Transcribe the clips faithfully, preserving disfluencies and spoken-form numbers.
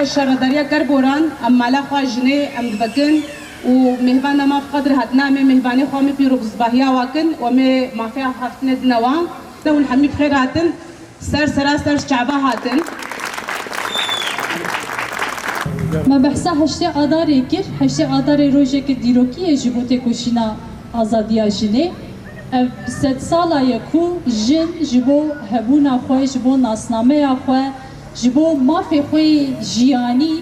Şaredariya Kerboran, em mala xwe jinê em divekin û mêhvana me bi qedir hatina em ê mêhvanê xwe em ê pîrozbahiya wa kin û em ê mafeya xwe xeftine dine wan. Te hûn hemî bi xêr hatin. Ser sera ser çava hatin. Me behsa heştê Adarê kir. Heştê Adarê rojeke dîrokî ye ji bo têkoşîna azadiya jinê. Ev bi sedsala ye ku jin ji bo hebûna xwe, ji bo nasnameya xwe, ji bo mafê xwe yê jiyanî,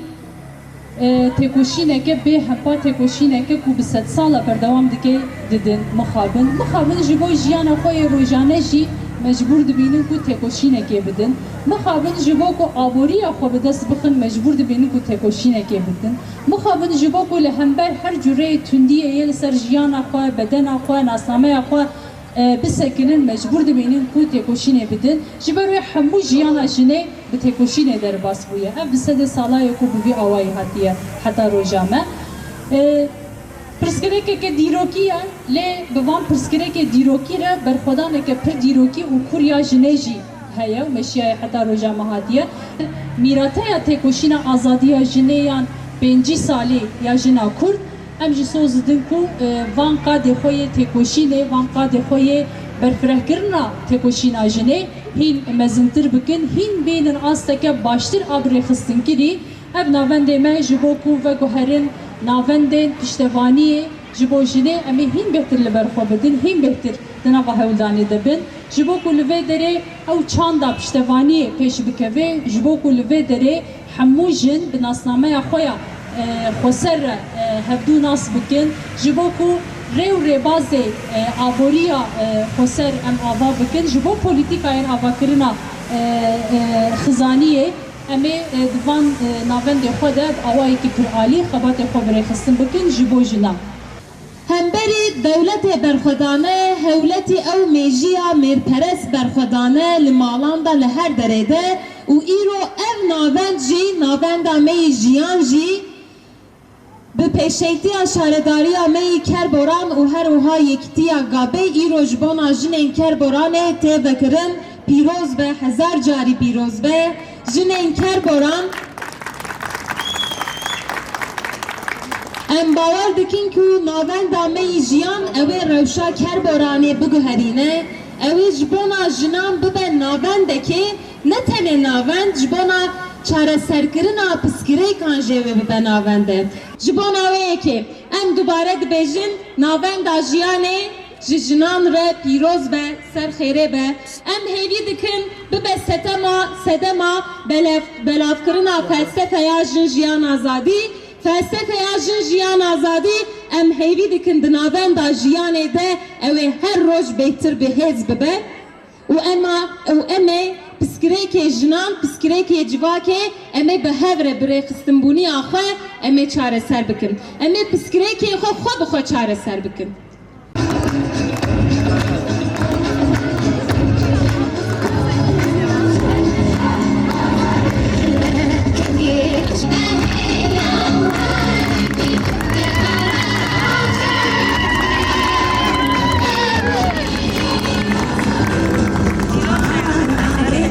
e, têkoşîneke bê hempa, têkoşîneke ku bi sedsala berdewam dike, didin, mixabin. Mixabin ji bo jiyana xwe yê rojane jî mecbûr dibînin ku têkoşînekê bidin. Mixabin ji bo ku aboriya xwe bi dest bixin, mecbûr dibînin ku têkoşînekê bidin. Mixabin ji bo ku li hember her cureyê tundiyê yê li ser jiyana xwe, bedena xwe, nasnameya xwe, e, bisekinin, mecbûr dibînin ku têkoşînê bidin. Ji ber wê hemû jiyana jinê bi têkoşînê derbas bûye. Ev bi sedê sala ye ku bi vî awayî hatiye heta roja me. E, pirsgirêkeke dîrokî ye, lê bi van pirsgirêkê dîrokî re berxwedaneke pir dîrokî û kûr ya jinê jî heye û meşiyaye heta roja me hatiye. Mîrateya têkoşîna azadiya jinê yan pêncî salî ya jina Kurd, em jî soz didin ku, e, van qadê xwe yê têkoşînê, van qadê xwe yê berfirehkirina têkoşîna jinê hîn mezintir bikin, hîn bênin asteke baştir a birêxistinkirî. Ev navendê me ji bo ku veguherin navendên piştevaniyê ji bo jinê, em ê hîn bêhtir li ber xwe bidin, hîn bêhtir di nava hewldanê de bin. Ji bo ku li vê derê ew çanda piştevaniyê pêş bikeve, ji bo ku li vê derê hemû jin bi nasnameya xwe ya, e, xweser re, e, hevdû nas bikin, ji bo ku rê û rêbazê, e, aboriya, e, xweser em ava bikin, ji bo polîtîkayên avakirina, e, e, xizaniyê em ê, e, di van, e, navendê xwe de bi awayekî piralî xebatê xwe birêxistin bikin ji bo jinan. Hemberî dewletê berxwedane, hewletî ew mêjiya mêrperest berxwedane li malan de li her derê de û îro ev navend jî, navenda me yî jiyan jî bi pêşengtiya şaredariya me yî Kerboran û her wiha yekîtiya Gabê îro ji bona jinên Kerboranê tê vekirin. Pîroz be, hezar carî pîroz be. Jinên Kerboran, em bawer dikin ku navenda me yî jiyan ew ê rewşa Kerboranê biguherîne, ew ê ji bona jinan bibe navendekê, ne tenê navend, ji bona çareserkirina pirsgirêkan jê wê bibe navende. Ji bona wê yekê em dubare dibêjin, navenda jiyanê ji jinan re pîroz be, ser xêrê be. Em hêvî dikin bibe setema, sedema belev-, belavkirina felsefeya Jin Jiyan Azadî. Felsefeya Jin Jiyan Azadî, em hêvî dikin di navenda jiyanê de ew ê her roj bêhtir bi hêz bibe. Û ema, û em ê pirsgirêkê jinan, pirsgirêkê civakê, em ê bi hev re bi rêxistinbûniya xwe em ê çareser bikin. Em ê pirsgirêkê xwe xwe bi xwe çareser bikin.